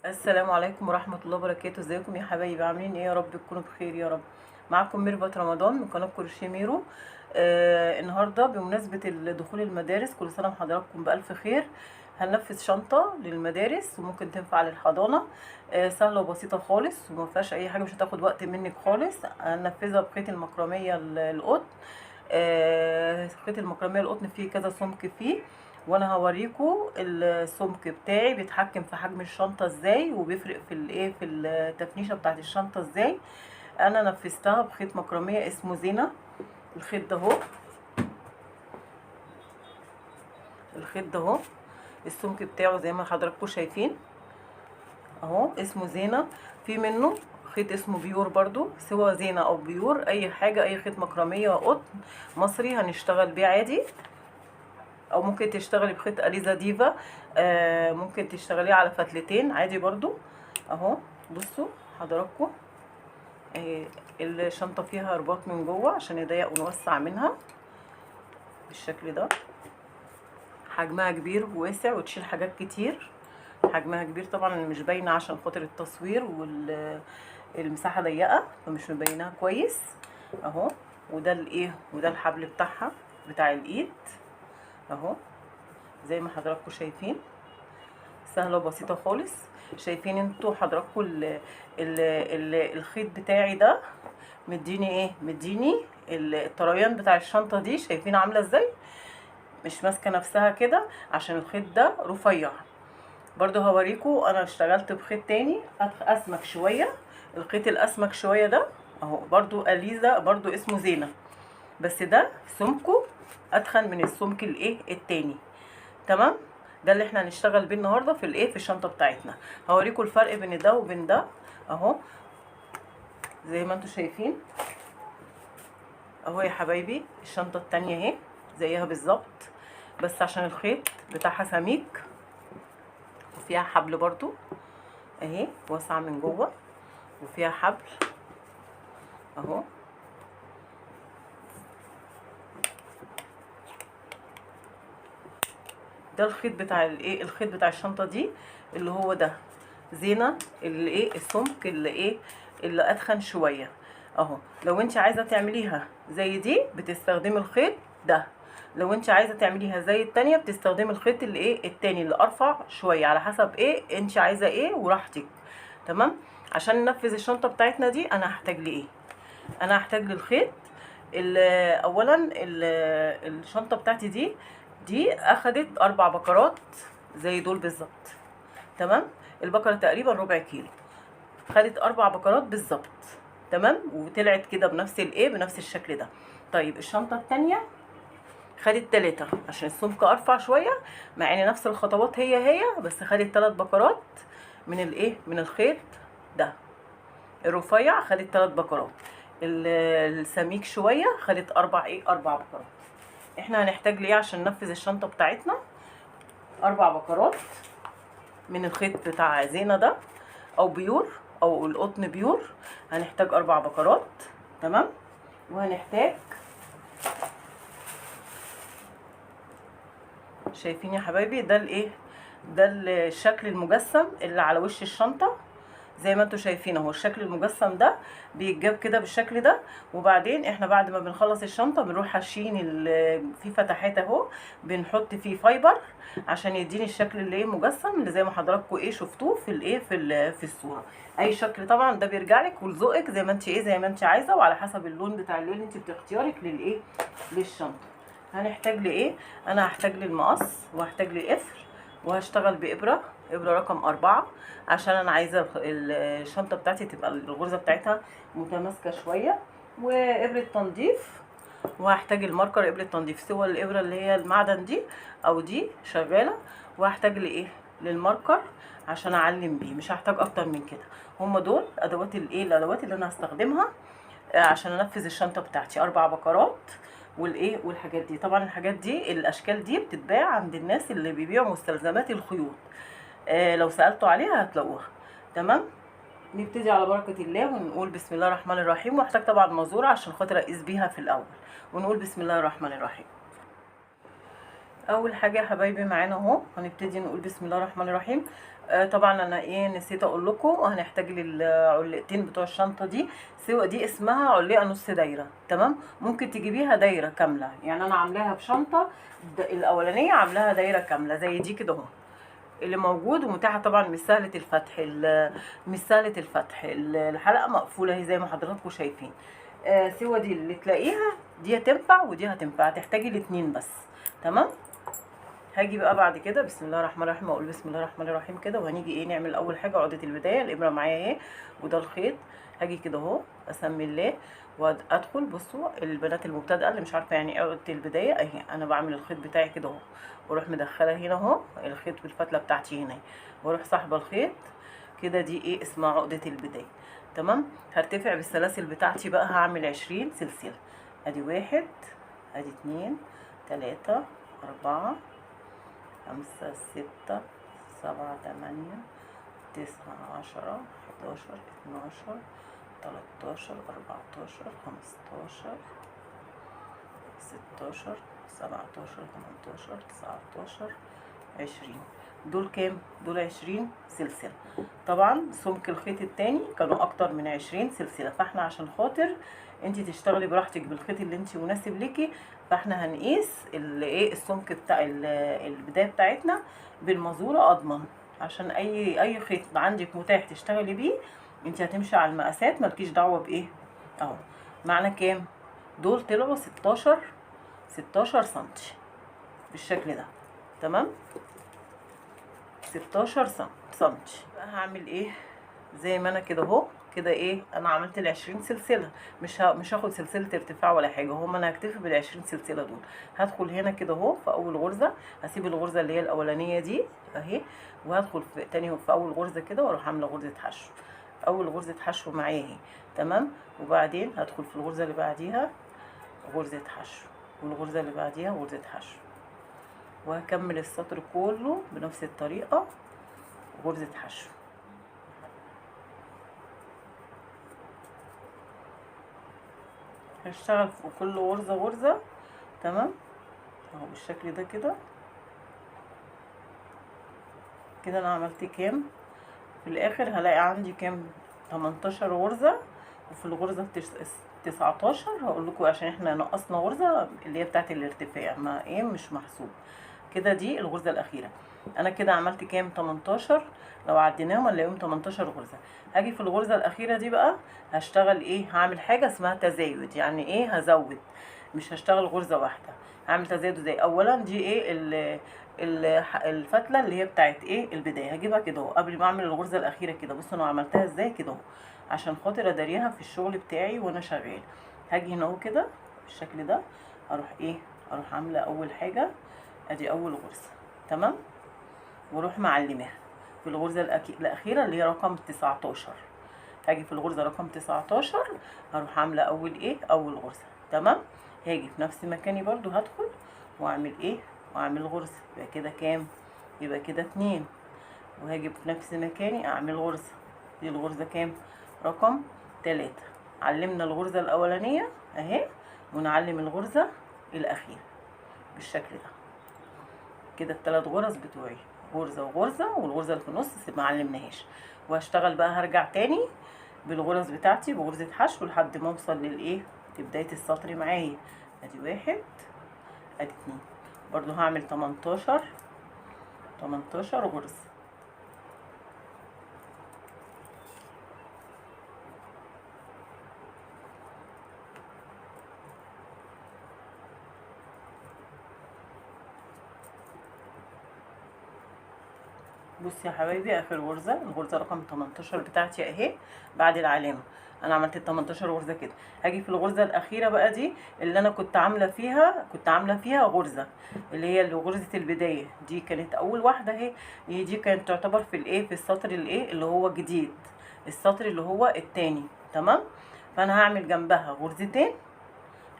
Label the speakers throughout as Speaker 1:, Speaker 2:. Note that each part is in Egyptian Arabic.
Speaker 1: السلام عليكم ورحمة الله وبركاته. ازيكم يا حبايبي؟ عاملين ايه؟ يا رب تكونوا بخير يا رب. معاكم ميرفت رمضان من قناة كروشيه ميرو. النهارده بمناسبة دخول المدارس، كل سنة وحضراتكم بألف خير. هننفذ شنطة للمدارس وممكن تنفع للحضانة. سهلة وبسيطة خالص وما فيهاش اي حاجة، مش هتاخد وقت منك خالص. هننفذها بخيط المكرمية القطن. خيط المكرمية القطن فيه كذا سمك فيه، وانا هوريكم السمك بتاعي بيتحكم في حجم الشنطة ازاي، وبيفرق في الايه في التفنيشه بتاعت الشنطة ازاي. انا نفذتها بخيط مكرميه اسمه زينة. الخيط ده اهو، الخيط ده اهو السمك بتاعه زي ما حضراتكم شايفين اهو، اسمه زينة. في منه خيط اسمه pure برضو، سواء زينة او pure، اي حاجة، اي خيط مكرميه قطن مصري هنشتغل بيه عادي، او ممكن تشتغلي بخيط اليزا ديفا. ممكن تشتغليه على فتلتين عادي برضو اهو. بصوا حضراتكم، الشنطة فيها رباط من جوه عشان نضيق ونوسع منها بالشكل ده. حجمها كبير وواسع وتشيل حاجات كتير. حجمها كبير طبعا، مش باينة عشان خاطر التصوير والمساحة ضيقه فمش مبيناها كويس اهو. وده الايه، وده الحبل بتاعها بتاع الايد اهو زي ما حضراتكم شايفين. سهلة وبسيطة خالص. شايفين انتوا حضراتكم ال ال ال الخيط بتاعي ده مديني ايه، مديني الطريان بتاع الشنطة دي، شايفين عامله ازاي؟ مش ماسكه نفسها كده عشان الخيط ده رفيع. برضو هوريكم انا اشتغلت بخيط تاني اسمك شوية. الخيط الاسمك شوية ده اهو برضو اليزا، برضو اسمه زينة، بس ده سمكة اتخن من السمك الايه التاني. تمام، ده اللي احنا هنشتغل بيه النهارده في الايه في الشنطة بتاعتنا. هوريكم الفرق بين ده وبين ده اهو زي ما انتم شايفين اهو يا حبايبي. الشنطة التانية اهي زيها بالظبط، بس عشان الخيط بتاعها سميك وفيها حبل برضو اهي، واسعة من جوه وفيها حبل اهو. ده الخيط بتاع الايه، الخيط بتاع الشنطة دي اللي هو ده زينة، اللي ايه السمك اللي ايه اللي اتخن شوية اهو. لو انت عايزه تعمليها زي دي بتستخدمي الخيط ده، لو انت عايزه تعمليها زي التانية بتستخدمي الخيط اللي ايه التاني اللي ارفع شوية، على حسب ايه انت عايزه ايه وراحتك. تمام، عشان ننفذ الشنطة بتاعتنا دي انا هحتاج لايه؟ انا هحتاج للخيط. اولا الشنطة بتاعتي دي اخدت 4 بكرات زي دول بالظبط. تمام، البكرة تقريبا ربع كيلو، خدت 4 بكرات بالظبط. تمام، وطلعت كده بنفس الايه بنفس الشكل ده. طيب الشنطة الثانية خدت 3 عشان السمك ارفع شوية، مع ان نفس الخطوات هي هي، بس خدت 3 بكرات من الايه من الخيط ده الرفيع، خدت 3 بكرات. السميك شوية خدت 4 ايه 4 بكرات. احنا هنحتاج ليه عشان ننفذ الشنطة بتاعتنا؟ 4 بكرات من الخيط بتاع زينة ده او pure او القطن pure، هنحتاج 4 بكرات. تمام، وهنحتاج، شايفين يا حبايبي ده الايه ده الشكل المجسم اللي على وش الشنطة زي ما انتم شايفين اهو. الشكل المجسم ده بيتجاب كده بالشكل ده، وبعدين احنا بعد ما بنخلص الشنطة بنروح حاشين في فتحات اهو، بنحط فيه fiber عشان يديني الشكل اللي ايه مجسم اللي زي ما حضراتكم ايه شفتوه في الايه في الصورة. اي شكل طبعا ده بيرجع لك ولذوقك زي ما انت ايه زي ما انت عايزه، وعلى حسب اللون بتاع اللون اللي انت بتختيارك للايه للشنطه. هنحتاج لايه؟ انا هحتاج للمقص وهحتاج للقفل، وهشتغل بابره، ابره رقم 4 عشان انا عايزه الشنطة بتاعتي تبقى الغرزه بتاعتها متماسكة شوية، وابره تنظيف، وهحتاج الماركر ابره تنظيف سواء الابره اللي هي المعدن دي او دي شغالة، وهحتاج لايه للماركر عشان اعلم بيه. مش هحتاج اكتر من كده. هم دول ادوات الايه الادوات اللي انا هستخدمها عشان انفذ الشنطة بتاعتي. 4 بكرات والايه والحاجات دي. طبعا الحاجات دي الاشكال دي بتتباع عند الناس اللي بيبيعوا مستلزمات الخيوط، لو سالتوا عليها هتلاقوها. تمام، نبتدي على بركة الله ونقول بسم الله الرحمن الرحيم. واحتاج طبعا مازوره عشان خاطر اقيس بيها في الاول، ونقول بسم الله الرحمن الرحيم. اول حاجة يا حبايبي معانا اهو، هنبتدي نقول بسم الله الرحمن الرحيم. طبعا انا ايه نسيت اقول لكم، هنحتاج للعلقتين بتوع الشنطة دي. سواء دي اسمها علقه نص دايرة، تمام؟ ممكن تجيبيها دايرة كاملة، يعني انا عاملاها في شنطه الاولانية عاملاها دايرة كاملة زي دي كده اهو، اللي موجود ومتاحه طبعا، مش سهلة الفتح، مش سهلة الفتح، الحلقة مقفولة اهي زي ما حضراتكم شايفين. سوى دي اللي تلاقيها دي هتنفع ودي هتنفع، هتحتاجي الاتنين بس، تمام؟ هاجي بقى بعد كده بسم الله الرحمن الرحيم، اقول بسم الله الرحمن الرحيم كده، وهنيجي ايه نعمل اول حاجة عقده البداية. الابره معايا اهي وده الخيط، هاجي كده اهو اسمي الله وادخل. بصوا البنات المبتدئه اللي مش عارفه يعني ايه عقده البداية، اهي انا بعمل الخيط بتاعي كده اهو، واروح مدخله هنا اهو الخيط بالفتله بتاعتي هنا، واروح سحبه الخيط كده، دي ايه اسمها عقده البداية، تمام؟ هرتفع بالسلاسل بتاعتي بقى، هعمل 20 سلسلة. ادي 1، ادي 2، 3، 4، 5، 6، 7، 8، 9، 10، 11، 12، 13، 14، 15، 16، 17، 18، 19، 20. دول كام؟ دول 20 سلسلة. طبعا سمك الخيط التاني كانوا اكتر من 20 سلسلة، فاحنا عشان خاطر انت تشتغلي براحتك بالخيط اللي انت مناسب ليكي، فاحنا هنقيس الايه السمك بتاع البداية بتاعتنا بالمزورة اضمن، عشان اي خيط عندك متاح تشتغلي بيه انت هتمشي على المقاسات، مالكيش دعوة بايه. اهو معنى كام؟ دول طلعوا 16 سنتي بالشكل ده، تمام؟ 16 سنتي. هعمل ايه؟ زي ما انا كده اهو كده ايه، انا عملت ال20 سلسلة، مش هاخد سلسلة ارتفاع ولا حاجة، هم انا هكتفي بال20 سلسلة دول. هدخل هنا كده اهو في اول غرزه، هسيب الغرزه اللي هي الاولانية دي اهي، وهدخل في تاني في اول غرزه كده، واروح عامله غرزه حشو، اول غرزه حشو معايا اهي، تمام؟ وبعدين هدخل في الغرزه اللي بعديها غرزه حشو، والغرزه اللي بعديها غرزه حشو، وهكمل السطر كله بنفس الطريقة غرزه حشو. هشتغل في كل غرزه غرزه، تمام؟ اهو بالشكل ده كده. كده انا عملت كام؟ في الاخر هلاقي عندي كام؟ 18 غرزه، وفي الغرزه 19 هقول لكم عشان احنا نقصنا غرزه اللي هي بتاعت الارتفاع، ما ايه مش محسوب كده، دي الغرزه الاخيرة. انا كده عملت كام؟ 18. لو عديناهم هنلاقيهم 18 غرزه. هاجي في الغرزه الاخيرة دي بقى هشتغل ايه؟ هعمل حاجة اسمها تزايد. يعني ايه هزود؟ مش هشتغل غرزه واحدة، هعمل تزايد زي اولا دي ايه الفتله اللي هي بتاعت ايه البداية، هجيبها كده اهو قبل ما اعمل الغرزه الاخيرة كده. بصوا انا عملتها ازاي كده اهو عشان خاطر اداريها في الشغل بتاعي وانا شغال. هاجي هنا اهو كده بالشكل ده، اروح ايه، اروح عامله اول حاجة ادي اول غرزه، تمام؟ واروح معلماها في الغرزه الاخيرة اللي هي رقم 19. هاجي في الغرزه رقم 19 هروح عامله اول ايه، اول غرزه، تمام؟ هاجي في نفس مكاني برضو هدخل واعمل ايه، واعمل غرزه، يبقى كده كام؟ يبقى كده 2. وهاجي في نفس مكاني اعمل غرزه، دي الغرزه كام؟ رقم 3. علمنا الغرزه الاولانية اهي، ونعلم الغرزه الاخيرة بالشكل ده كده. الثلاث غرز بتوعي، غرزه وغرزه، والغرزه اللي في النص ما علمناهاش. وهشتغل بقى، هرجع تاني بالغرز بتاعتي بغرزه حشو لحد ما اوصل للايه، لبداية السطر معايا. ادي 1، ادي 2، برضو هعمل 18 غرزه. بصي يا حبايبي، اخر غرزه، الغرزه رقم 18 بتاعتي اهي بعد العلامة. انا عملت ال 18 غرزه كده. هاجي في الغرزه الاخيرة بقى دي اللي انا كنت عامله فيها غرزه اللي هي غرزه البداية دي، كانت اول واحدة اهي. دي كانت تعتبر في الايه، في السطر الايه اللي هو جديد، السطر اللي هو الثاني، تمام؟ فانا هعمل جنبها غرزتين.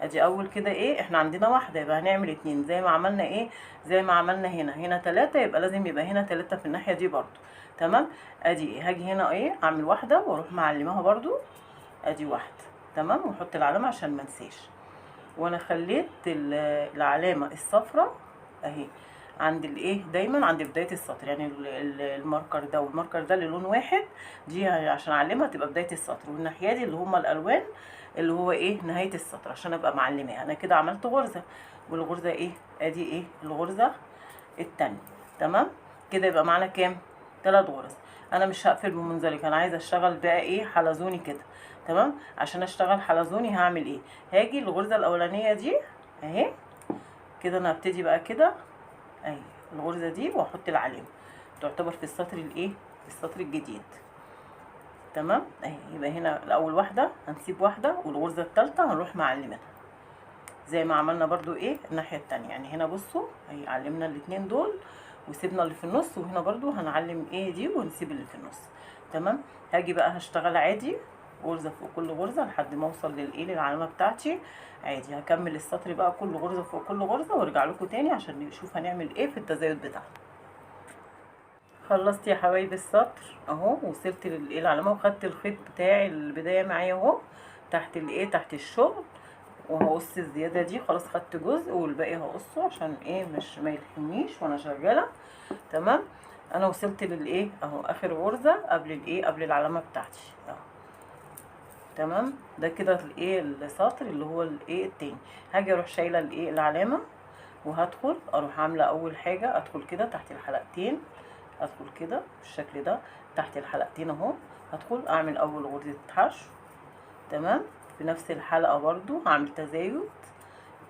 Speaker 1: ادي اول كده ايه، احنا عندنا واحدة يبقى هنعمل 2 زي ما عملنا ايه، زي ما عملنا هنا، هنا 3 يبقى لازم يبقى هنا 3 في الناحية دي برضو، تمام؟ ادي ايه، هاجي هنا ايه، اعمل واحدة واروح معلماها برضو، ادي واحدة، تمام؟ واحط العلامة عشان ما انساش. وانا خليت العلامة الصفراء اهي عند الايه، دايما عند بداية السطر، يعني ال marker ده وال marker ده اللي لون واحد دي عشان اعلمها تبقى بداية السطر، والناحية دي اللي هما الالوان اللي هو ايه نهاية السطر عشان ابقى معلماها. انا كده عملت غرزه، والغرزه ايه ادي ايه الغرزه الثانية. تمام كده يبقى معانا كام؟ 3 غرز. انا مش هقفل بمنزلق، انا عايزه اشتغل بقى ايه حلزوني كده. تمام، عشان اشتغل حلزوني هعمل ايه؟ هاجي الغرزه الاولانية دي اهي كده، انا هبتدي بقى كده اهي الغرزه دي واحط العلامة، تعتبر في السطر الايه السطر الجديد. تمام اهي، يبقى هنا الاول واحدة هنسيب واحدة، والغرزه الثالثة هنروح معلمينها زي ما عملنا برضو ايه الناحية الثانية. يعني هنا بصوا اهي علمنا الاثنين دول وسيبنا اللي في النص، وهنا برضو هنعلم ايه دي ونسيب اللي في النص. تمام، هاجي بقى هشتغل عادي غرزه فوق كل غرزه لحد ما اوصل للايه للعلامة بتاعتي عادي. هكمل السطر بقى كل غرزه فوق كل غرزه وارجع لكم تاني عشان نشوف هنعمل ايه في التزايد بتاعنا. خلصت يا حبايبي السطر اهو، وصلت للايه العلامة، وخدت الخيط بتاعي البداية معايا اهو تحت الايه تحت الشغل، وهقص الزيادة دي. خلاص خدت جزء والباقي هقصه عشان ايه مش ما يلحمنيش وانا شغالة. تمام، انا وصلت للايه اهو اخر غرزه قبل الايه قبل العلامة بتاعتي اهو. تمام، ده كده الايه السطر اللي هو الايه التاني. هاجي اروح شايله الايه العلامة، وهدخل اروح عامله اول حاجة ادخل كده تحت الحلقتين، ادخل كده بالشكل ده تحت الحلقتين اهو، هدخل اعمل اول غرزه حشو. تمام، في نفس الحلقة برضو هعمل تزايد،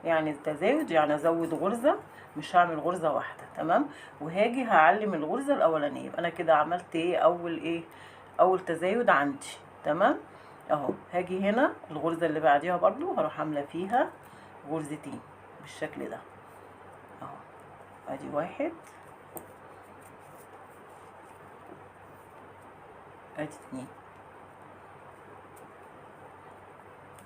Speaker 1: يعني التزايد يعني ازود غرزه، مش هعمل غرزه واحدة. تمام، وهاجي هعلم الغرزه الاولانية. يبقى انا كده عملت ايه اول ايه اول تزايد عندي. تمام اهو، هاجي هنا الغرزه اللي بعديها برضو هروح عامله فيها غرزتين بالشكل ده اهو، ادي واحد ادي اتنين.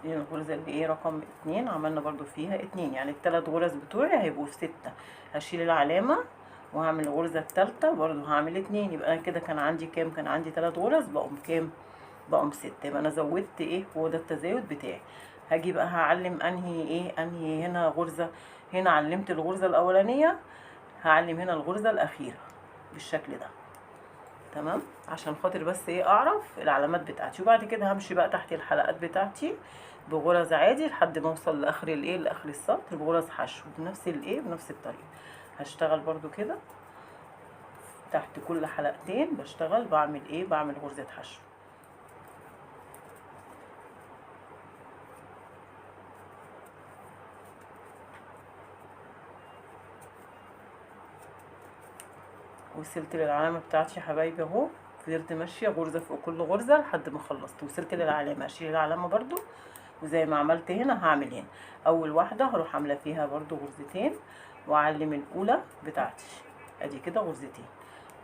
Speaker 1: دي الغرزه اللي ايه رقم 2 عملنا برضو فيها 2، يعني الثلاث غرز بتوعي هيبقوا في 6. هشيل العلامة وهعمل الغرزه الثالثة برضو هعمل 2. يبقى انا كده كان عندي كام؟ كان عندي 3 غرز، بقوا كام؟ بقوا 6. يبقى انا زودت ايه، هو ده التزايد بتاعي. هاجي بقى هعلم انهي ايه انهي هنا غرزه، هنا علمت الغرزه الاولانية، هعلم هنا الغرزه الاخيرة بالشكل ده. تمام، عشان خاطر بس ايه اعرف العلامات بتاعتي. وبعد كده همشي بقى تحت الحلقات بتاعتي بغرز عادي لحد ما اوصل لاخر الايه لاخر السطر بغرز حشو بنفس الايه بنفس الطريقة. هشتغل برضو كده تحت كل حلقتين بشتغل بعمل ايه بعمل غرزه حشو. وصلت للعلامة بتاعتي يا حبايبي اهو، فضلت ماشية غرزه فوق كل غرزه لحد ما خلصت. وصلت للعلامة، اشيل العلامة برضو، وزي ما عملت هنا هعمل هنا. اول واحدة هروح عامله فيها برضو غرزتين واعلم الاولى بتاعتي، ادي كده غرزتين،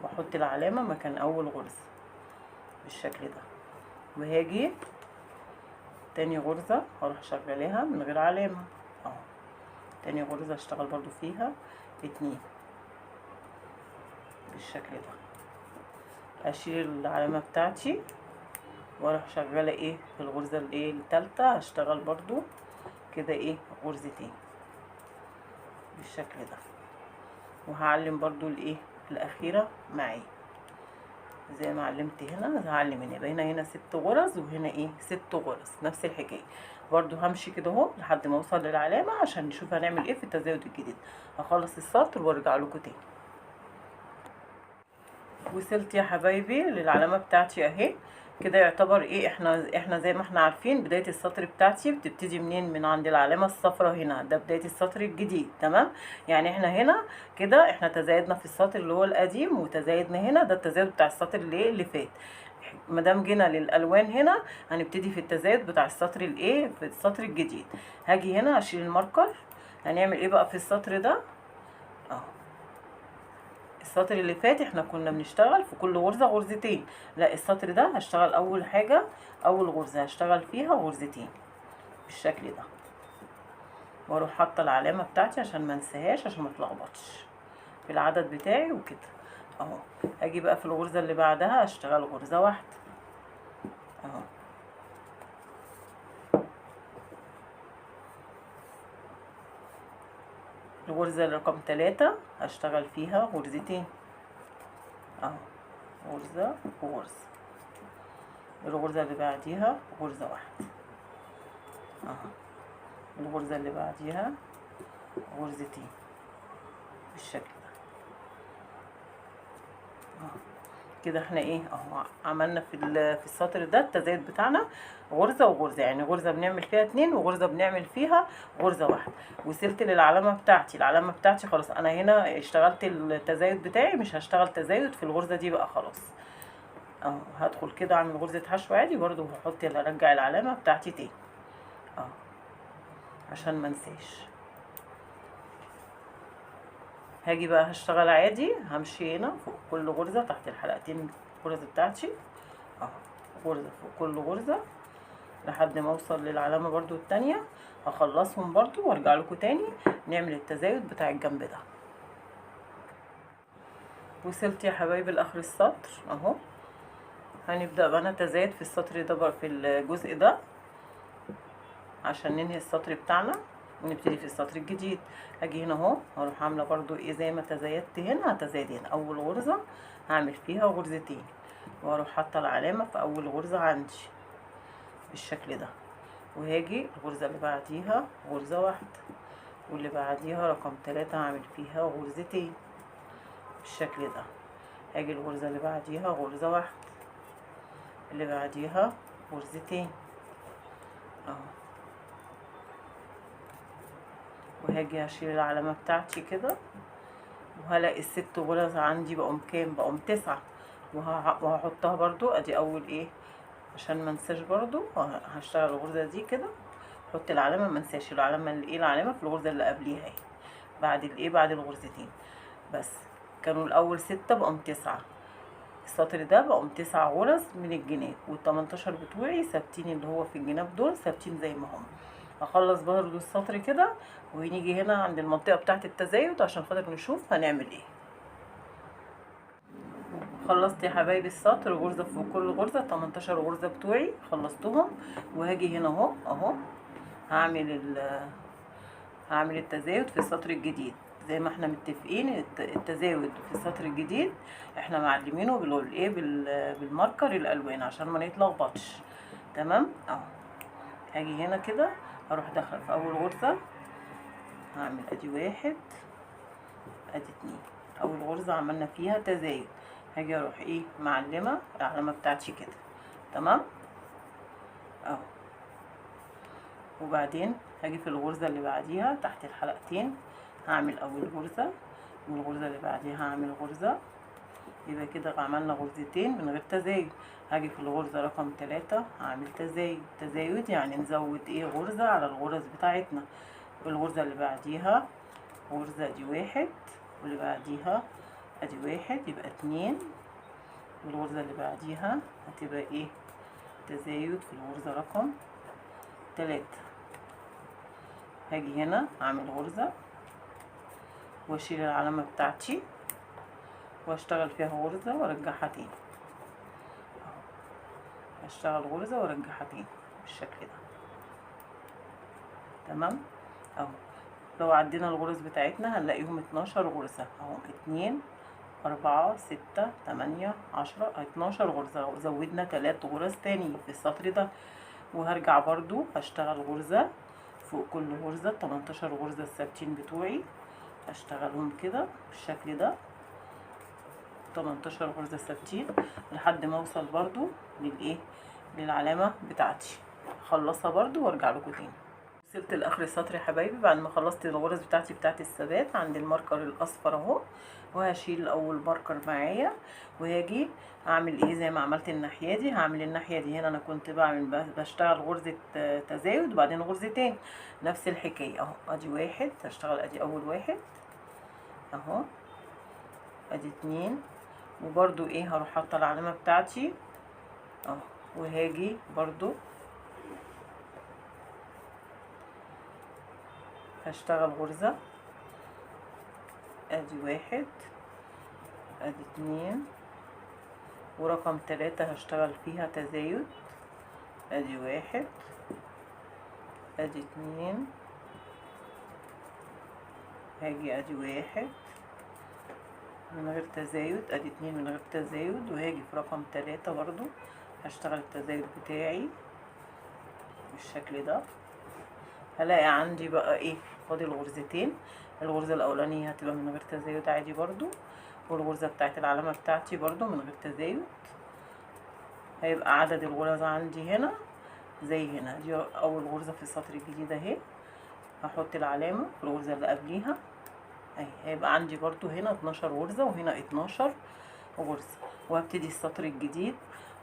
Speaker 1: واحط العلامة مكان اول غرزه بالشكل ده. وهاجي تاني غرزه هروح شغلاها من غير علامة اهو، تاني غرزه اشتغل برضو فيها 2 بالشكل ده. هشيل العلامة بتاعتي واروح شغالة ايه في الغرزه الايه الثالثة، هشتغل برضو كده ايه غرزتين بالشكل ده، وهعلم برضو الايه الاخيرة معي زي ما علمت هنا هعلم هنا. يبقى هنا 6 غرز وهنا ايه 6 غرز، نفس الحكاية برضو. همشي كده اهو لحد ما اوصل للعلامة عشان نشوف هنعمل ايه في التزايد الجديد. هخلص السطر وارجع لكم تاني. وصلت يا حبايبي للعلامة بتاعتي اهي كده. يعتبر ايه احنا زي ما احنا عارفين بداية السطر بتاعتي بتبتدي منين؟ من عند العلامة الصفراء هنا، ده بداية السطر الجديد. تمام، يعني احنا هنا كده احنا تزايدنا في السطر اللي هو القديم، وتزايدنا هنا ده التزايد بتاع السطر اللي فات. ما دام جينا للالوان هنا هنبتدي في التزايد بتاع السطر الايه في السطر الجديد. هاجي هنا اشيل الماركر. هنعمل ايه بقى في السطر ده اهو؟ السطر اللي فات احنا كنا بنشتغل في كل غرزة غرزتين، لا السطر ده هشتغل اول حاجة اول غرزة هشتغل فيها غرزتين بالشكل ده، واروح حاطه العلامة بتاعتي عشان ما انساهاش عشان ما اتلخبطش في العدد بتاعي وكده اهو. هاجي بقى في الغرزة اللي بعدها هشتغل غرزة واحدة اهو، الغرزة رقم 3 هشتغل فيها غرزتين اهو، غرزة وغرزة. الغرزة اللي بعديها غرزة واحدة اهو، الغرزة اللي بعديها غرزتين بالشكل ده اهو. كده احنا ايه اهو عملنا في السطر ده التزايد بتاعنا غرزة وغرزة، يعني غرزة بنعمل فيها 2 وغرزة بنعمل فيها غرزة واحدة. وصلت للعلامة بتاعتي، العلامة بتاعتي خلاص انا هنا اشتغلت التزايد بتاعي، مش هشتغل تزايد في الغرزة دي بقى خلاص اهو. هدخل كده اعمل غرزة حشو عادي برضو، وهحط ارجع العلامة بتاعتي تاني اهو عشان ما انساش. هاجي بقى هشتغل عادي، همشي هنا فوق كل غرزة تحت الحلقتين الغرز بتاعتي اهو، غرزة فوق كل غرزة لحد ما اوصل للعلامة برضو التانية. هخلصهم برضو وارجع لكم تاني نعمل التزايد بتاع الجنب ده. وصلت يا حبايبي لاخر السطر اهو. هنبدأ بقى نتزايد في السطر ده بقى في الجزء ده عشان ننهي السطر بتاعنا ونبتدي في السطر الجديد. هاجي هنا اهو، هروح عامله برضو ايه زي ما تزايدت هنا هتزايد هنا. اول غرزه هعمل فيها غرزتين، واروح حاطه العلامة في اول غرزه عندي بالشكل ده، وهاجي الغرزه اللي بعديها غرزه واحدة، واللي بعديها رقم 3 هعمل فيها غرزتين بالشكل ده. هاجي الغرزه اللي بعديها غرزه واحدة، اللي بعديها غرزتين اهو، وهاجي هشيل العلامة بتاعتي كده، وهلاقي الست غرز عندي بقوم كام؟ بقوم 9، وهحطها برضو ادي اول ايه عشان ما انساش برضو. هشتغل الغرزة دي كده، احط العلامة ما انساش العلامة اللي ايه العلامة في الغرزة اللي قبليها اهي بعد الايه بعد الغرزتين. بس كانوا الاول 6 بقوم 9، السطر ده بقوم 9 غرز من الجناب، وال18 بتوعي ثابتين اللي هو في الجناب دول ثابتين زي ما هم. هخلص برضو السطر كده ونيجي هنا عند المنطقة بتاعة التزايد عشان خاطر نشوف هنعمل ايه. خلصت يا حبايبي السطر، غرزة فوق كل غرزة 18 غرزة بتوعي خلصتهم. وهاجي هنا اهو اهو هعمل التزايد في السطر الجديد زي ما احنا متفقين. التزايد في السطر الجديد احنا معلمينه بالايه بالماركر الالوان عشان ما نتلخبطش، تمام اهو. هاجي هنا كده هروح داخله في اول غرزه، هعمل ادي 1 ادي 2، اول غرزه عملنا فيها تزايد. هاجي اروح ايه معلمه العلامة بتاعتي كده، تمام اهو. وبعدين هاجي في الغرزه اللي بعديها تحت الحلقتين هعمل اول غرزه، والغرزه اللي بعديها هعمل غرزه، يبقى كده عملنا غرزتين من غير تزايد. هاجي في الغرزه رقم 3 هعمل تزايد. تزايد يعني نزود ايه غرزه على الغرز بتاعتنا. والغرزه اللي بعديها غرزه دي 1، واللي بعديها ادي 1 يبقى 2، والغرزه اللي بعديها هتبقى ايه تزايد في الغرزه رقم 3. هاجي هنا اعمل غرزه واشيل العلامة بتاعتي واشتغل فيها غرزة وارجعها تاني، هشتغل غرزة وارجعها تاني بالشكل ده، تمام اهو. لو عدينا الغرز بتاعتنا هنلاقيهم 12 غرزة اهو، 2 4 6 8 10 12 غرزة، زودنا 3 غرز تاني في السطر ده. وهرجع برضو هشتغل غرزة فوق كل غرزة، 18 غرزة الثابتين بتوعي هشتغلهم كده بالشكل ده، 18 غرزة ثابتين لحد ما اوصل برضو للايه للعلامة بتاعتي. اخلصها برضو وارجع لكم تاني. وصلت لاخر السطر يا حبايبي بعد ما خلصت الغرز بتاعتي بتاعت الثبات عند ال marker الاصفر اهو، وهشيل اول marker معايا وهاجي اعمل ايه زي ما عملت الناحية دي. هعمل الناحية دي هنا انا كنت بعمل بشتغل غرزه تزايد وبعدين غرزتين، نفس الحكاية اهو. ادي 1 هشتغل ادي اول 1 اهو، ادي 2، وبرده ايه هروح حاطه العلامة بتاعتي اهو، وهاجي برده هشتغل غرزة ادي 1 ادي 2، ورقم 3 هشتغل فيها تزايد، ادي 1 ادي 2 هاجي ادي 1 من غير تزايد، ادي 2 من غير تزايد، وهاجي في رقم 3 برضو هشتغل التزايد بتاعي بالشكل ده. هلاقي عندي بقى ايه؟ فاضل غرزتين. الغرزة الاولانية هتبقى من غير تزايد عادي برضو، والغرزة بتاعت العلامة بتاعتي برضو من غير تزايد. هيبقى عدد الغرز عندي هنا زي هنا. دي اول غرزة في السطر الجديد اهي، هحط العلامة في الغرزة اللي قبليها اهي. هيبقى عندي برضو هنا 12 غرزة وهنا 12 غرزة. وهبتدي السطر الجديد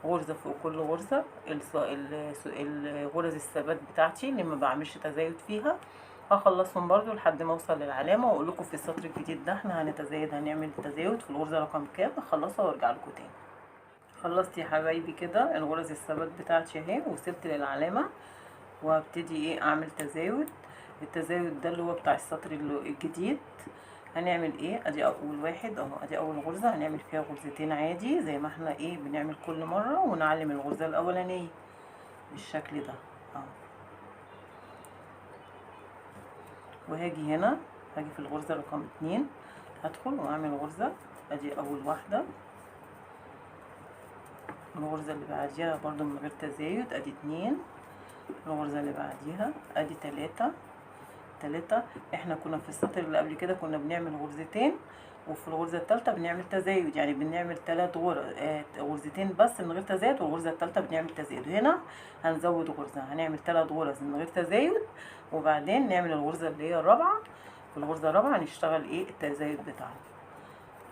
Speaker 1: غرزة فوق كل غرزة. الغرز الثبات بتاعتي اللي ما بعملش تزايد فيها هخلصهم برضو لحد ما اوصل للعلامة، واقول لكم في السطر الجديد ده احنا هنتزايد، هنعمل تزايد في الغرزة رقم كام. هخلصها وارجع لكم تاني. خلصت يا حبايبي كده الغرز الثبات بتاعتي اهي، وصلت للعلامة، وهبتدي ايه؟ اعمل تزايد. التزايد ده اللي هو بتاع السطر الجديد. هنعمل ايه؟ ادي اول واحد اهو، ادي اول غرزة هنعمل فيها غرزتين عادي زي ما احنا ايه بنعمل كل مرة، ونعلم الغرزة الاولانية بالشكل ده اهو. وهاجي هنا، هاجي في الغرزة رقم 2 هدخل واعمل غرزة، ادي اول واحدة. الغرزة اللي بعديها برضو من غير تزايد، ادي 2. الغرزة اللي بعديها ادي 3. 3. احنا كنا في السطر اللي قبل كده كنا بنعمل غرزتين، وفي الغرزة الثالثة بنعمل تزايد، يعني بنعمل 3 غرز، غرزتين بس من غير تزايد، والغرزة الثالثة بنعمل تزايد. هنا هنزود غرزة، هنعمل 3 غرز من غير تزايد، وبعدين نعمل الغرزة اللي هي الرابعة. في الغرزة الرابعة هنشتغل ايه؟ التزايد بتاعنا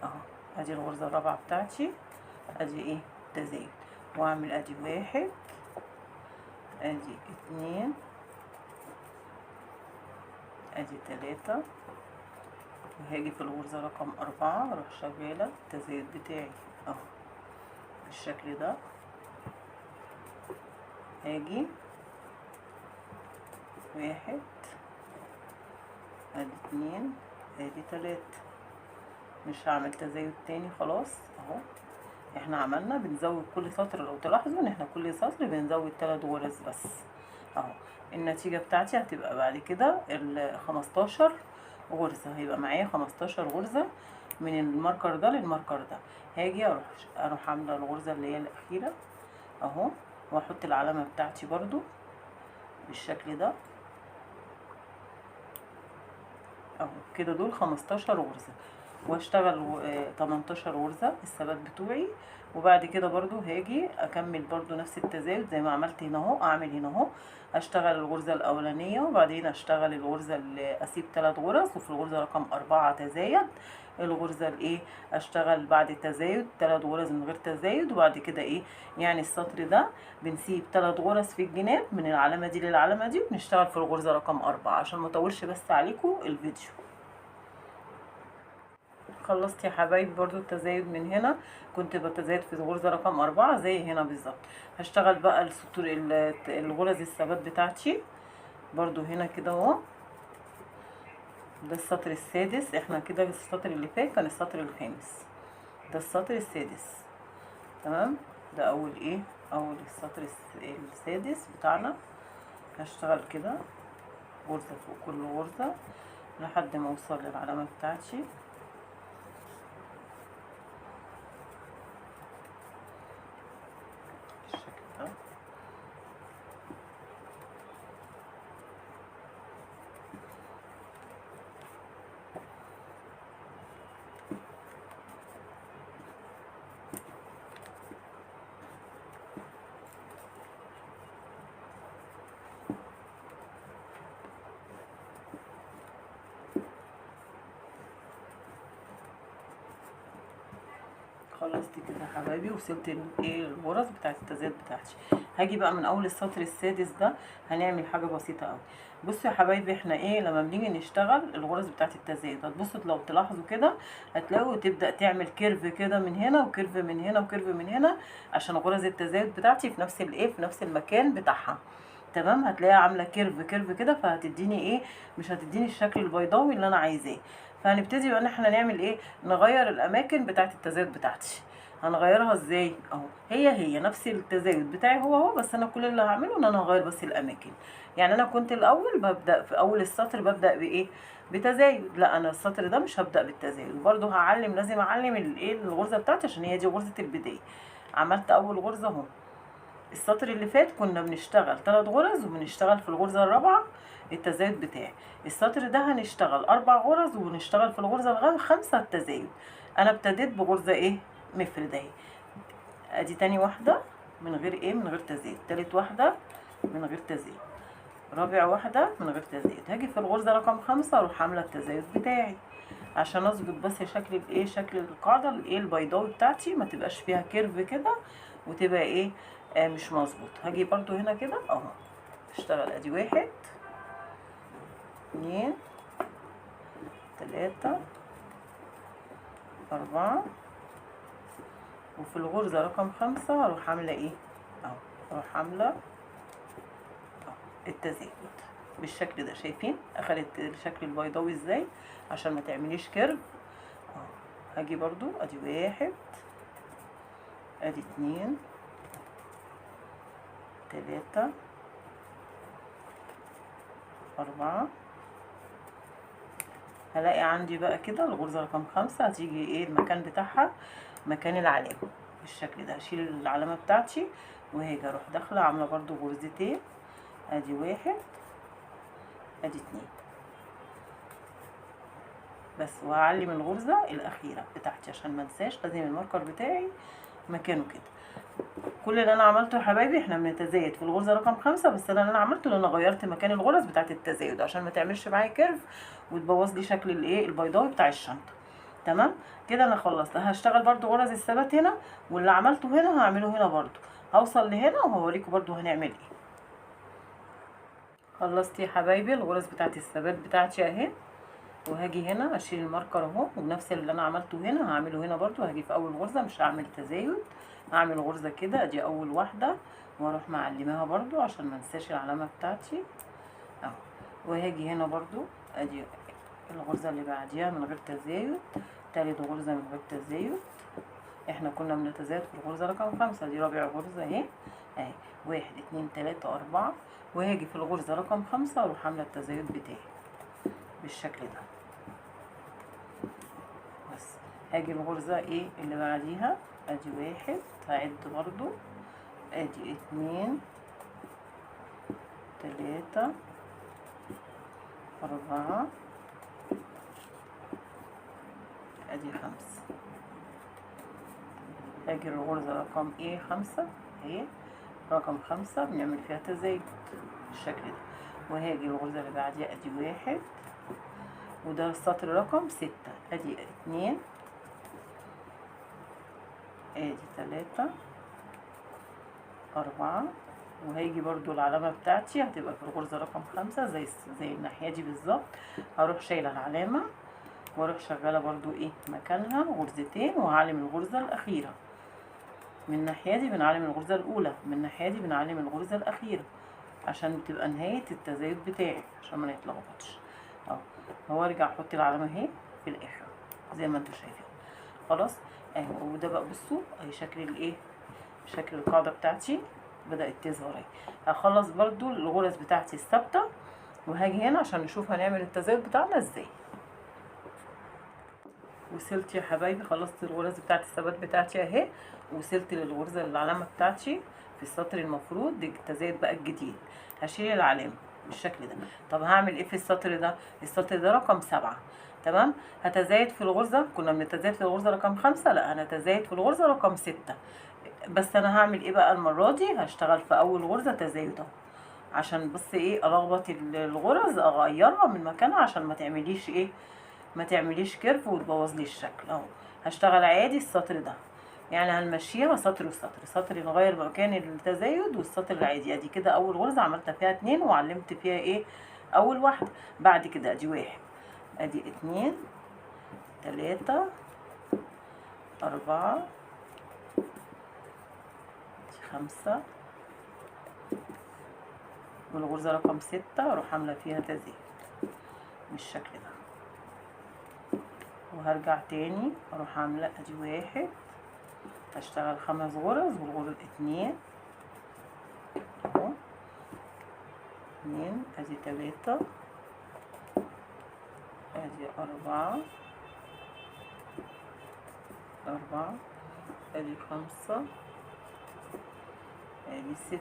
Speaker 1: اهو. ادي الغرزة الرابعة بتاعتي، ادي ايه؟ تزايد. واعمل ادي 1، ادي 2، ادي 3، وهاجي في الغرزة رقم 4 اروح شغالة التزايد بتاعي اهو بالشكل ده. هاجي 1، ادي 2، ادي 3. مش هعمل تزايد تاني خلاص اهو. احنا عملنا بنزود كل سطر، لو تلاحظوا ان احنا كل سطر بنزود 3 غرز بس اهو. النتيجة بتاعتي هتبقى بعد كده ال 15 غرزة، هيبقى معايا 15 غرزة من الماركر ده للماركر ده. هاجي اروح عاملة الغرزة اللي هي الأخيرة اهو، واحط العلامة بتاعتي برضو بالشكل ده اهو. كده دول 15 غرزة، واشتغل 18 غرزة الثبات بتوعي. وبعد كده برضو هاجي اكمل برضو نفس التزايد زي ما عملت هنا اهو، اعمل هنا اهو، اشتغل الغرزة الاولانية، وبعدين اشتغل الغرزة اللي اسيب 3 غرز، وفي الغرزة رقم 4 تزايد الغرزة الايه، اشتغل بعد التزايد 3 غرز من غير تزايد، وبعد كده ايه يعني السطر ده بنسيب 3 غرز في الجناب من العلامة دي للعلامة دي، وبنشتغل في الغرزة رقم 4 عشان ما اطولش بس عليكم الفيديو. خلصت يا حبايب برضو التزايد من هنا، كنت بتزايد في الغرزة رقم 4 زي هنا بالظبط. هشتغل بقى السطور الغرز الثبات بتاعتي برضو هنا كده اهو. ده السطر السادس، احنا كده السطر اللي فات كان السطر الخامس، ده السطر السادس تمام. ده اول ايه، اول السطر السادس بتاعنا. هشتغل كده غرزة فوق كل غرزة لحد ما اوصل للعلامة بتاعتي. بالشكل ده. خلصت كده يا حبايبي، وصلت الايه الغرز بتاعت التزايد بتاعتي. هاجي بقى من اول السطر السادس ده هنعمل حاجة بسيطة قوي. بصوا يا حبايبي، احنا ايه لما بنيجي نشتغل الغرز بتاعت التزايد، هتبصوا لو تلاحظوا كده هتلاقوا تبدا تعمل curve كده من هنا و curve من هنا و curve من هنا، عشان غرز التزايد بتاعتي في نفس الايه في نفس المكان بتاعها تمام. هتلاقيها عامله curve curve كده، فهتديني ايه، مش هتديني الشكل البيضاوي اللي انا عايزاه. فهنبتدي بقى ان احنا نعمل ايه، نغير الاماكن بتاعه التزايد بتاعتي. هنغيرها ازاي؟ اهو هي نفس التزايد بتاعي هو، بس انا كل اللي هعمله ان انا هغير بس الاماكن. يعني انا كنت الاول ببدا في اول السطر ببدا بايه؟ بتزايد. لا انا السطر ده مش هبدا بالتزايد، وبرده هعلم، لازم اعلم الايه الغرزه بتاعتي عشان هي دي غرزه البداية. عملت اول غرزه اهو. السطر اللي فات كنا بنشتغل 3 غرز وبنشتغل في الغرزه الرابعة التزايد بتاعي. السطر ده هنشتغل 4 غرز ونشتغل في الغرزه الخامسة التزايد. انا ابتديت بغرزه ايه؟ مفرده اهي. ادي تاني واحدة من غير ايه؟ من غير تزايد. تالت واحدة من غير تزايد. رابع واحدة من غير تزايد. هاجي في الغرزه رقم 5 اروح عامله التزايد بتاعي عشان اظبط بس شكل الايه؟ شكل القاعدة الايه البيضاوي بتاعتي، ما تبقاش فيها curve كده وتبقى ايه مش مظبوط. هاجي برضو هنا كده اهو اشتغل. ادي 1 2 3 4، وفي الغرزة رقم 5 هروح عاملة ايه؟ اهو اروح عاملة اهو التزايد بالشكل ده. شايفين اخدت الشكل البيضاوي ازاي عشان ما تعمليش curve اهو. هاجي برضو ادي 1 ادي 2 3 4. هلاقي عندي بقى كده الغرزة رقم 5 هتيجي ايه المكان بتاعها؟ مكان العلامة بالشكل ده. هشيل العلامة بتاعتي وهاجي اروح داخلة عاملة برضو غرزتين. ادي 1 ادي 2 بس، وهعلم الغرزة الأخيرة بتاعتي عشان ما انساش، لازم الماركر بتاعي مكانه كده. كل اللي انا عملته يا حبايبي احنا بنتزايد في الغرزه رقم 5، بس انا اللي انا عملته ان انا غيرت مكان الغرز بتاعه التزايد عشان ما تعملش معايا curve وتبوظ لي شكل الايه البيضاوي بتاع الشنطة. تمام كده انا خلصت. هشتغل برده غرز الثبات هنا، واللي عملته هنا هعمله هنا برده. هوصل لهنا وهوريكم برده هنعمل ايه. خلصت يا حبايبي الغرز بتاعه الثبات بتاعتي اهي، وهاجي هنا اشيل ال marker اهو، وبنفس اللي انا عملته هنا هعمله هنا برده. هاجي في اول غرزه مش هعمل تزايد، هعمل غرزه كده ادي اول واحدة، واروح معلماها برده عشان ما انساش العلامة بتاعتي اهو. وهاجي هنا برده ادي الغرزه اللي بعديها من غير تزايد، تالت غرزه من غير تزايد. احنا كنا بنتزايد في الغرزه رقم 5، دي رابع غرزه اهي اهي، 1 2 3 4. وهاجي في الغرزه رقم 5 اروح عامله التزايد بتاعي بالشكل ده بس. هاجي الغرزة ايه اللي بعديها، ادي 1 هعد برضو، ادي 2 3 4 ادي 5. هاجي الغرزة رقم ايه 5 اهي، رقم 5 بنعمل فيها تزايد بالشكل ده. وهاجي الغرزة اللي بعديها ادي 1، وده السطر رقم 6، ادي 2 ادي 3 4. وهيجي برضو العلامة بتاعتي هتبقى في الغرزة رقم 5 زي الناحية دي بالظبط. هروح شايلة العلامة واروح شغالة برضو ايه مكانها غرزتين، وهعلم الغرزة الأخيرة. من الناحية دي بنعلم الغرزة الأولى، من الناحية دي بنعلم الغرزة الأخيرة عشان بتبقى نهاية التزايد بتاعي عشان ما نتلخبطش اهو. هو ارجع احط العلامة اهي في الآخر زي ما انتوا شايفين. خلاص اهو. وده بقى بصوا اهي شكل الايه، شكل القاعدة بتاعتي بدأت تظهر اهي. هخلص برضو الغرز بتاعتي الثابتة وهاجي هنا عشان نشوف هنعمل التزايد بتاعنا ازاي. وصلت يا حبايبي، خلصت الغرز بتاعت الثبات بتاعتي اهي، وصلت للغرزة العلامة بتاعتي في السطر المفروض دي التزايد بقى الجديد. هشيل العلامة بالشكل ده. طب هعمل ايه في السطر ده؟ السطر ده رقم 7، تمام. هتزايد في الغرزة، كنا بنتزايد في الغرزة رقم 5، لا هنتزايد في الغرزة رقم 6. بس انا هعمل ايه بقى المرة دي؟ هشتغل في اول غرزة تزايد اهو، عشان بس ايه الخبط الغرز اغيرها من مكانها عشان ما تعمليش ايه، ما تعمليش curve وتبوظ لي الشكل اهو. هشتغل عادي السطر ده، يعني هنمشيها سطر وسطر، سطر نغير مكان التزايد والسطر العادي. ادي كده اول غرزه عملت فيها 2 وعلمت فيها ايه اول واحدة. بعد كده ادي 1 ادي 2 3 4 5، والغرزه رقم 6 اروح عامله فيها تزايد بالشكل ده. وهرجع تاني اروح عامله ادي 1 هشتغل 5 غرز، والغرز 2 اهو، 2 ادي 3 ادي 4 4 ادي 5 ادي 6.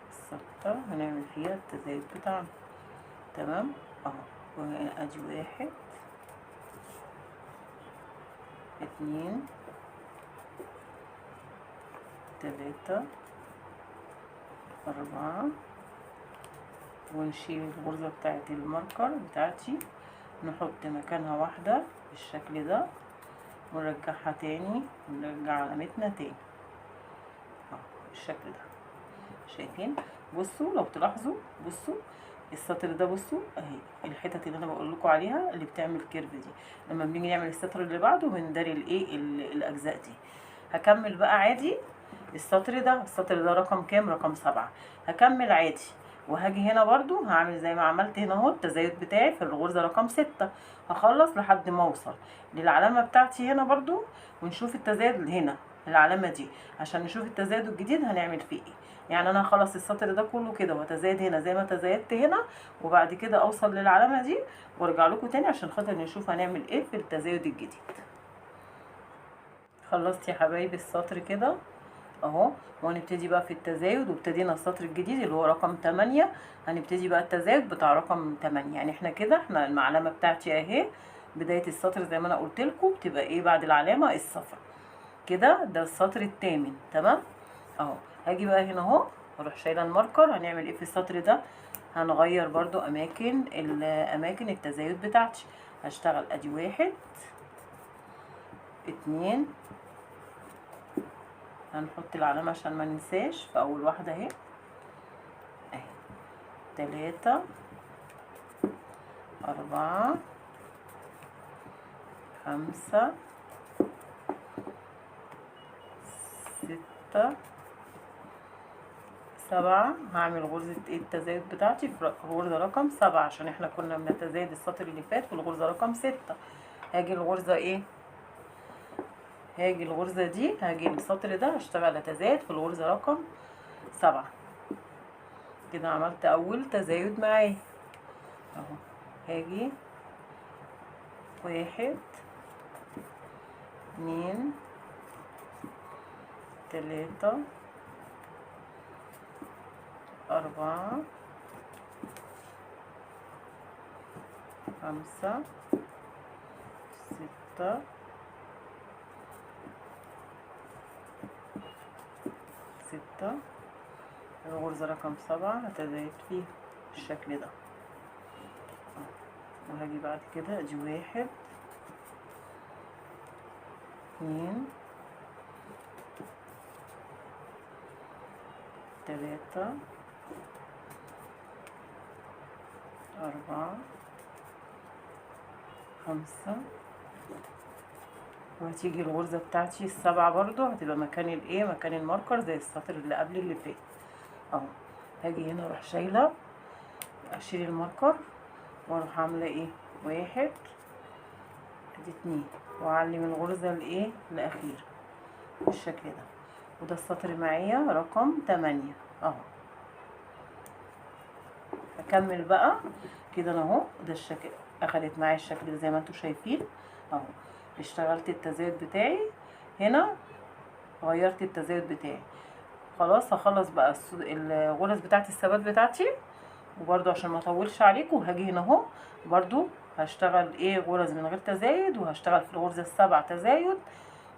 Speaker 1: الستة هنعمل فيها التزايد بتاعنا. تمام اهو، ادي 1 2 3 4، ونشيل الغرزة بتاعت الماركر بتاعتي، نحط مكانها واحدة بالشكل ده، ونرجعها تاني، ونرجع علامتنا تاني اهو بالشكل ده. شايفين؟ بصوا لو تلاحظوا، بصوا السطر ده، بصوا اهي الحتت اللي انا بقول لكم عليها اللي بتعمل curve دي، لما بنيجي نعمل السطر اللي بعده بنداري الايه الاجزاء دي. هكمل بقى عادي السطر ده، السطر ده رقم كام؟ رقم 7. هكمل عادي، وهاجي هنا برضو هعمل زي ما عملت هنا اهو التزايد بتاعي في الغرزة رقم 6. هخلص لحد ما اوصل للعلامة بتاعتي هنا برضو، ونشوف التزايد هنا العلامة دي عشان نشوف التزايد الجديد هنعمل فيه ايه. يعني انا هخلص السطر ده كله كده واتزايد هنا زي ما تزايدت هنا، وبعد كده اوصل للعلامة دي وارجع لكم تاني عشان خاطر نشوف هنعمل ايه في التزايد الجديد. خلصت يا حبايبي السطر كده اهو، وهنبتدي بقى في التزايد. وابتدينا السطر الجديد اللي هو رقم 8، هنبتدي بقى التزايد بتاع رقم 8. يعني احنا كده احنا المعلمة بتاعتي اهي، بداية السطر زي ما انا قلت لكم بتبقى ايه بعد العلامة الصفرا كده، ده السطر الثامن. تمام اهو. هاجي بقى هنا اهو، اروح شايله الماركر. هنعمل ايه في السطر ده؟ هنغير برضو اماكن التزايد بتاعتي. هشتغل ادي 1 2، هنحط العلامة عشان ما ننساش في اول واحدة اهي، اهي 3 4 5 6 7. هعمل غرزة ايه التزايد بتاعتي في غرزة رقم 7 عشان احنا كنا بنتزايد السطر اللي فات في الغرزة رقم 6. هاجي الغرزة ايه، هاجي الغرزة دي، هاجي السطر ده هشتغل اتزايد في الغرزة رقم 7 كده. عملت اول تزايد معايا اهو. هاجي 1 2 3 4 5 6 6، الغرزة رقم 7 هتزايد فيها بالشكل ده. وهاجي بعد كده ادي 1 2 3 4 5، وهتيجي الغرزة بتاعتي السبعة برضو هتبقى مكان الايه، مكان الماركر زي السطر اللي قبل اللي فات اهو. هاجي هنا اروح شايلة، اشيل الماركر واروح عاملة ايه، 1 ادي 2، واعلم الغرزة الايه الاخيرة بالشكل ده. وده السطر معايا رقم 8 اهو. هكمل بقى كده اهو. ده الشكل اخدت معايا الشكل ده زي ما انتم شايفين اهو. اشتغلت التزايد بتاعي هنا، غيرت التزايد بتاعي خلاص. هخلص بقى الغرز بتاعت الثبات بتاعتي، وبرده عشان ما اطولش عليكم هاجي هنا اهو برده هشتغل ايه غرز من غير تزايد، وهشتغل في الغرزه السبع تزايد،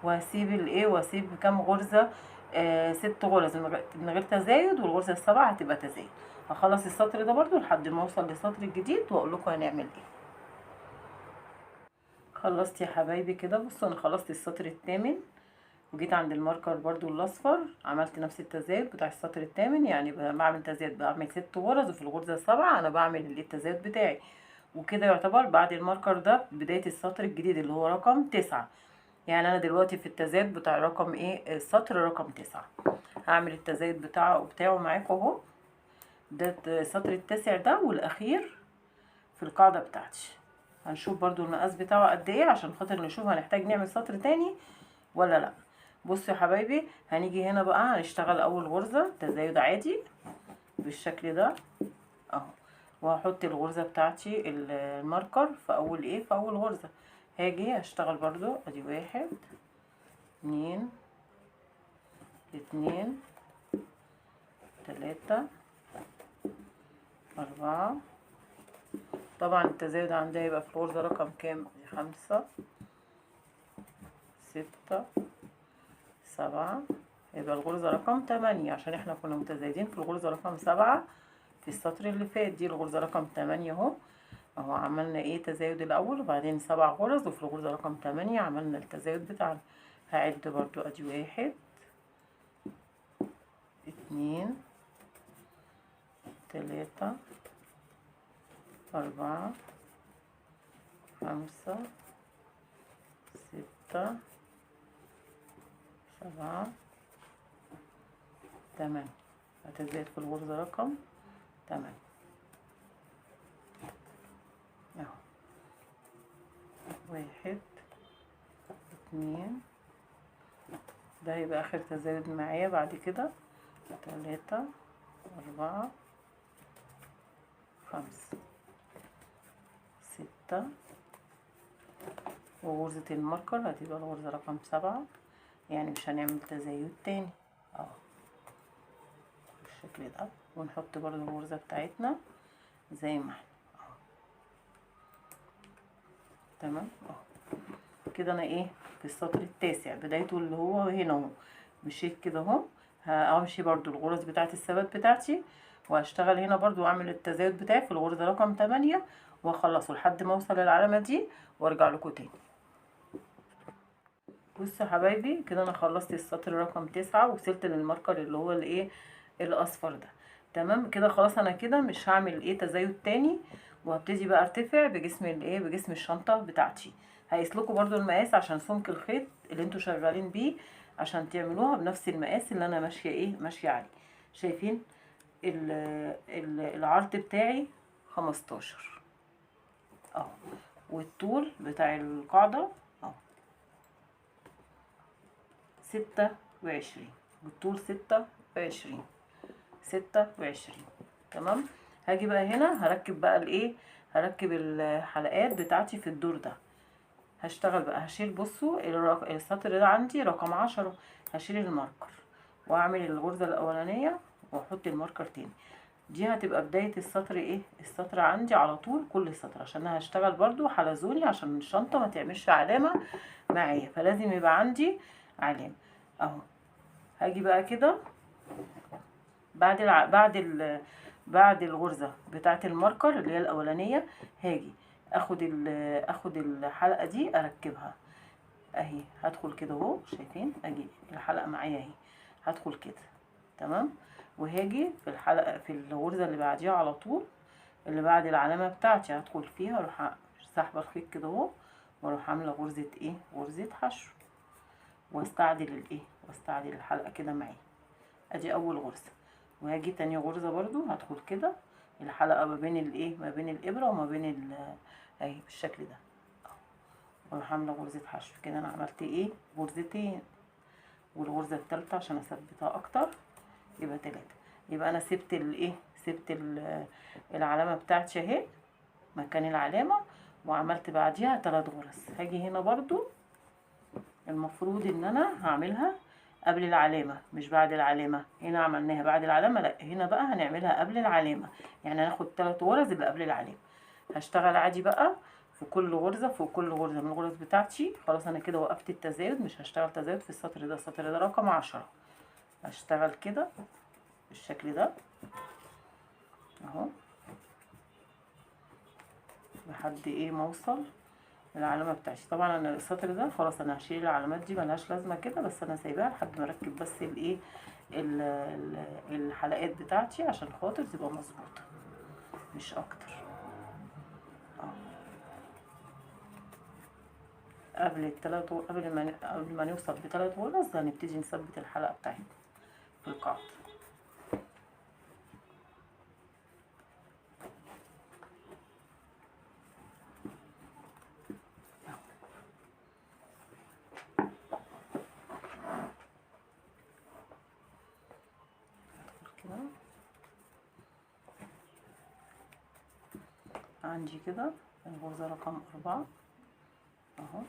Speaker 1: وهسيب الايه، وهسيب كام غرزه، 6 غرز من غير تزايد، والغرزه السبعة هتبقى تزايد. هخلص السطر ده برده لحد ما اوصل للسطر الجديد واقول لكم هنعمل ايه. خلصت يا حبايبي كده. بصوا انا خلصت السطر الثامن، وجيت عند ال marker برضو الاصفر، عملت نفس التزايد بتاع السطر الثامن. يعني بعمل تزايد، بعمل 6 غرز، وفي الغرزه السابعة انا بعمل التزايد بتاعي. وكده يعتبر بعد ال marker ده بداية السطر الجديد اللي هو رقم 9. يعني انا دلوقتي في التزايد بتاع رقم ايه، السطر رقم 9. هعمل التزايد بتاعه معاكم اهو. ده السطر التاسع ده والاخير في القاعدة بتاعتي. هنشوف برضو المقاس بتاعه قد ايه عشان خاطر نشوف هنحتاج نعمل سطر تاني ولا لا. بصوا يا حبايبي، هنيجي هنا بقى هنشتغل اول غرزة تزايد عادي بالشكل ده اهو، وهحط الغرزة بتاعتي ال marker في اول ايه، في اول غرزة. هاجي هشتغل برضو ادي 1 2 2 3 4. طبعا التزايد عندي هيبقى في الغرزة رقم كام؟ 5 6 7، يبقى الغرزة رقم 8 عشان احنا كنا متزايدين في الغرزة رقم 7 في السطر اللي فات. دي الغرزة رقم 8 اهو اهو، عملنا ايه تزايد الاول وبعدين 7 غرز، وفي الغرزة رقم 8 عملنا التزايد بتاعنا. هعد برضو ادي 1 2 3 4 5 6 7 8. هتزايد في الغرزة رقم 8 اهو، 1 2، ده هيبقى اخر تزايد معايا. بعد كده 3 4 5 6، وغرزة الماركر هتبقى الغرزة رقم 7، يعني مش هنعمل تزايد تاني اهو بالشكل ده. ونحط برضو الغرزة بتاعتنا زي ما احنا اهو، تمام اهو كده. انا ايه في السطر التاسع بدايته اللي هو هنا اهو، مشيت كده اهو. همشي برضو الغرز بتاعت الثبات بتاعتي، وهشتغل هنا برضو واعمل التزايد بتاعي في الغرزة رقم 8 واخلصه لحد ما اوصل للعلامة دي وارجع لكم تاني. بصوا يا حبايبي كده انا خلصت السطر رقم 9، وصلت للماركر اللي هو الايه الاصفر ده، تمام كده. خلاص انا كده مش هعمل ايه تزايد تاني، وهبتدي بقى ارتفع بجسم الايه بجسم الشنطة بتاعتي. هقيسلكوا برضو المقاس عشان سمك الخيط اللي انتوا شغالين بيه عشان تعملوها بنفس المقاس اللي انا ماشية ايه ماشية عليه. شايفين العرض بتاعي 15 اهو، والطول بتاع القاعدة اهو 26، والطول 26 26، تمام. هاجي بقى هنا هركب بقى الايه، هركب الحلقات بتاعتي في الدور ده. هشتغل بقى هشيل، بصوا السطر ده عندي رقم 10، هشيل ال marker واعمل الغرزة الاولانية واحط ال marker تاني. دي هتبقى بداية السطر ايه السطر عندي على طول كل سطر، عشان انا هشتغل برضو حلزوني عشان الشنطة ما تعملش علامة معايا، فلازم يبقى عندي علامة اهو. هاجي بقى كده بعد بعد الغرزة بتاعة ال marker اللي هي الاولانية، هاجي اخد الحلقة دي اركبها اهي. هدخل كده اهو، شايفين اجي الحلقة معايا اهي، هدخل كده تمام، وهاجي في الحلقة في الغرزة اللي بعديها على طول اللي بعد العلامة بتاعتي هدخل فيها، اروح سحبة الخيط كده اهو، واروح عاملة غرزة ايه غرزة حشو، واستعدل الايه واستعدل الحلقة كده معايا. ادي اول غرزة، وهاجي تاني غرزة برضو هدخل كده الحلقة ما بين الايه ما بين الابرة وما بين اهي بالشكل ده، واروح عاملة غرزة حشو كده. انا عملت ايه غرزتين، والغرزة التالتة عشان اثبتها اكتر يبقى 3. يبقى انا سبت الايه سبت العلامة بتاعتي اهي مكان العلامة، وعملت بعديها 3 غرز. هاجي هنا برضو المفروض ان انا هعملها قبل العلامة مش بعد العلامة، هنا عملناها بعد العلامة، لا هنا بقى هنعملها قبل العلامة، يعني هناخد 3 غرز اللي قبل العلامة. هشتغل عادي بقى في كل غرزة فوق كل غرزة من الغرز بتاعتي. خلاص انا كده وقفت التزايد، مش هشتغل تزايد في السطر ده، السطر ده رقم 10. هشتغل كده بالشكل ده اهو لحد ايه ما اوصل العلامة بتاعتي. طبعا انا السطر ده خلاص انا هشيل العلامات دي ملهاش لازمه كده، بس انا سايباها لحد ما اركب بس الايه الحلقات بتاعتي عشان خاطر تبقى مظبوطة مش اكتر. قبل التلات قبل ما نوصل بتلات غرز هنبتدي نثبت الحلقة بتاعتنا في القاعدة. عندي كده الغرزة رقم 4 اهو،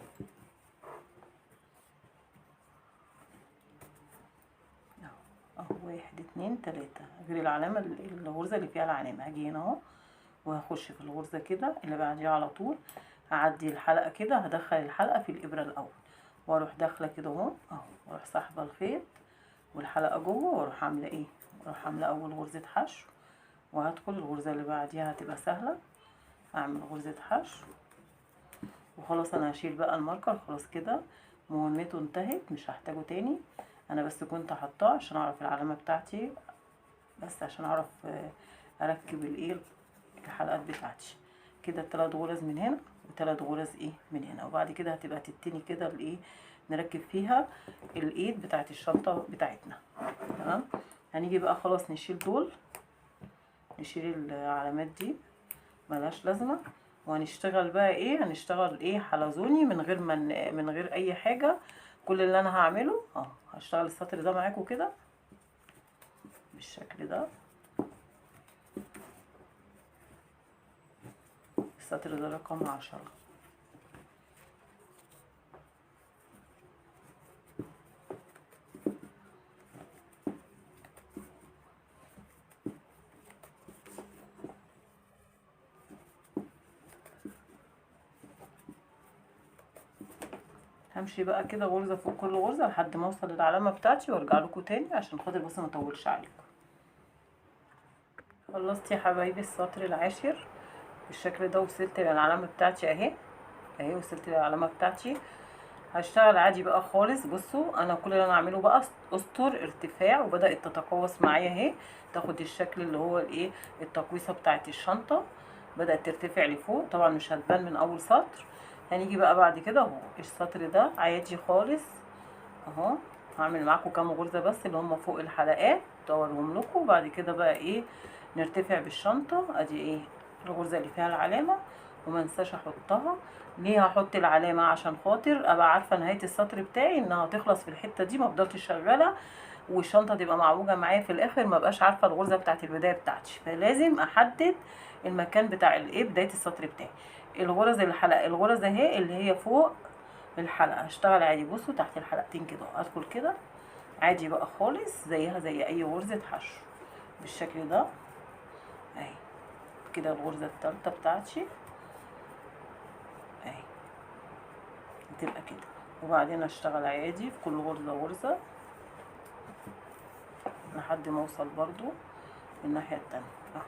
Speaker 1: اهو 1 2 3، غير العلامة الغرزة اللي فيها العلامة. هاجي هنا اهو وهخش في الغرزة كده اللي بعديها على طول، هعدي الحلقة كده، هدخل الحلقة في الإبرة الأول، واروح داخلة كده اهو اهو، واروح ساحبة الخيط والحلقة جوه، واروح عاملة ايه، واروح عاملة أول غرزة حشو، وهدخل الغرزة اللي بعديها هتبقى سهلة، هعمل غرزة حشو وخلاص. انا هشيل بقى الماركر خلاص كده، مهمته انتهت، مش هحتاجه تاني. انا بس كنت حاطاه عشان اعرف العلامة بتاعتي، بس عشان اعرف اركب الايه الحلقات بتاعتي كده. 3 غرز من هنا و3 غرز ايه من هنا، وبعد كده هتبقى تتني كده الايه نركب فيها الايد بتاعت الشنطة بتاعتنا. تمام. هنيجي بقى خلاص نشيل دول، نشيل العلامات دي ملهاش لازمة، وهنشتغل بقى ايه، هنشتغل ايه حلزوني من غير من غير اي حاجة. كل اللي انا هعمله اهو، هشتغل السطر ده معاكم كده بالشكل ده. السطر ده رقم 10. همشي بقى كده غرزة فوق كل غرزة لحد ما اوصل للعلامة بتاعتي، وارجع لكم تاني عشان خاطر بس ما اطولش عليكم. خلصت يا حبايبي السطر العاشر بالشكل ده، وصلت للعلامة بتاعتي اهي اهي، وصلت للعلامة بتاعتي. هشتغل عادي بقى خالص. بصوا انا كل اللي انا اعمله بقى استر ارتفاع، وبدأت تتقوس معايا اهي، تاخد الشكل اللي هو الايه التقويصة بتاعت الشنطة، بدأت ترتفع لفوق. طبعا مش هتبان من اول سطر. هنيجي بقى بعد كده اهو السطر ده عادي خالص اهو، هعمل معاكم كام غرزة بس اللي هم فوق الحلقات اوريهم لكم، وبعد كده بقى ايه نرتفع بالشنطة. ادي ايه الغرزة اللي فيها العلامة، وما انساش احطها. ليه هحط العلامة؟ عشان خاطر ابقى عارفة نهاية السطر بتاعي انها هتخلص في الحتة دي، ما افضلش شغالة والشنطة تبقى معوجة معايا في الاخر، ما بقاش عارفة الغرزة بتاعت البداية بتاعتي. فلازم احدد المكان بتاع الايه بداية السطر بتاعي. الغرز الحلقة، الغرز اهي اللي هي فوق الحلقة هشتغل عادي. بصوا تحت الحلقتين كده ادخل كده عادي بقى خالص، زيها زي اي غرزة حشو بالشكل ده اهي كده. الغرزة الثالثة بتاعتي اهي تبقى كده، وبعدين اشتغل عادي في كل غرزة غرزة لحد ما اوصل برضو الناحية التانية اهو.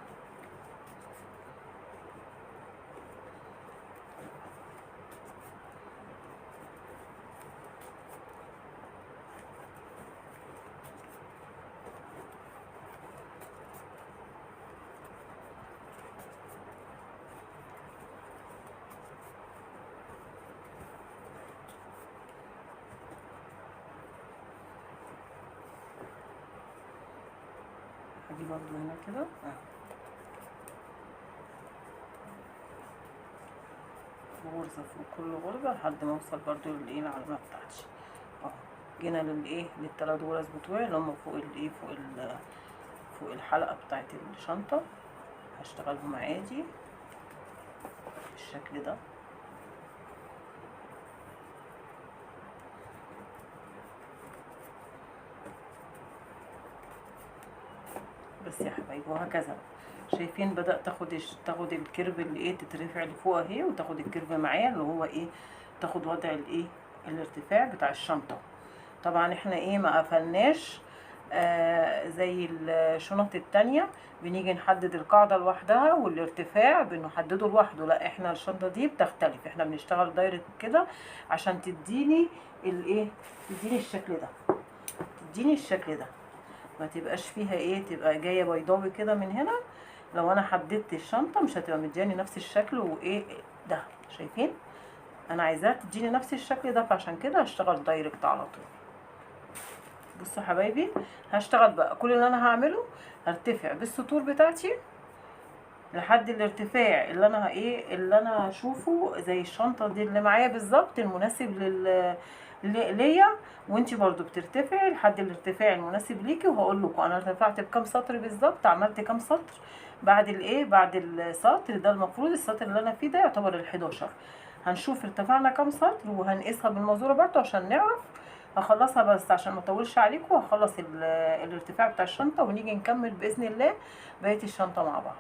Speaker 1: دي برضو هنا كده غرزة فوق كل غرزة لحد ما اوصل برضو للايه العلامة بتاعتي اهو. جينا للايه للتلات غرز بتوعي اللي هم فوق الايه فوق الحلقة بتاعت الشنطة، هشتغلهم عادي بالشكل ده. بس يا حبايبي وهكذا. شايفين بدأت تاخد ال curve اللي ايه تترفع لفوق اهي، وتاخد ال curve معايا اللي هو ايه تاخد وضع الايه الارتفاع بتاع الشنطة. طبعا احنا ايه ما قفلناش زي الشنط التانية بنيجي نحدد القاعدة لوحدها والارتفاع بنحدده لوحده، لا احنا الشنطة دي بتختلف، احنا بنشتغل direct كده عشان تديني الايه تديني الشكل ده، تديني الشكل ده، ما تبقاش فيها ايه تبقى جاية بيضاوي كده من هنا. لو انا حددت الشنطة مش هتبقى مدياني نفس الشكل وايه ده، شايفين انا عايزاها تديني نفس الشكل ده، فعشان كده هشتغل direct على طول. بصوا حبايبي هشتغل بقى كل اللي انا هعمله هرتفع بالسطور بتاعتي لحد الارتفاع اللي انا ايه اللي انا هشوفه زي الشنطة دي اللي معايا بالظبط المناسب ليا، وانتي برضو بترتفعي لحد الارتفاع المناسب ليكي. وهقول لكم انا ارتفعت بكام سطر بالظبط، عملت كام سطر بعد الايه، بعد السطر ده. المفروض السطر اللي انا فيه ده يعتبر ال11. هنشوف ارتفعنا كام سطر وهنقيسها بالمازوره برضو عشان نعرف. هخلصها بس عشان ما اطولش عليكم، هخلص الارتفاع بتاع الشنطة ونيجي نكمل باذن الله بقية الشنطة مع بعض.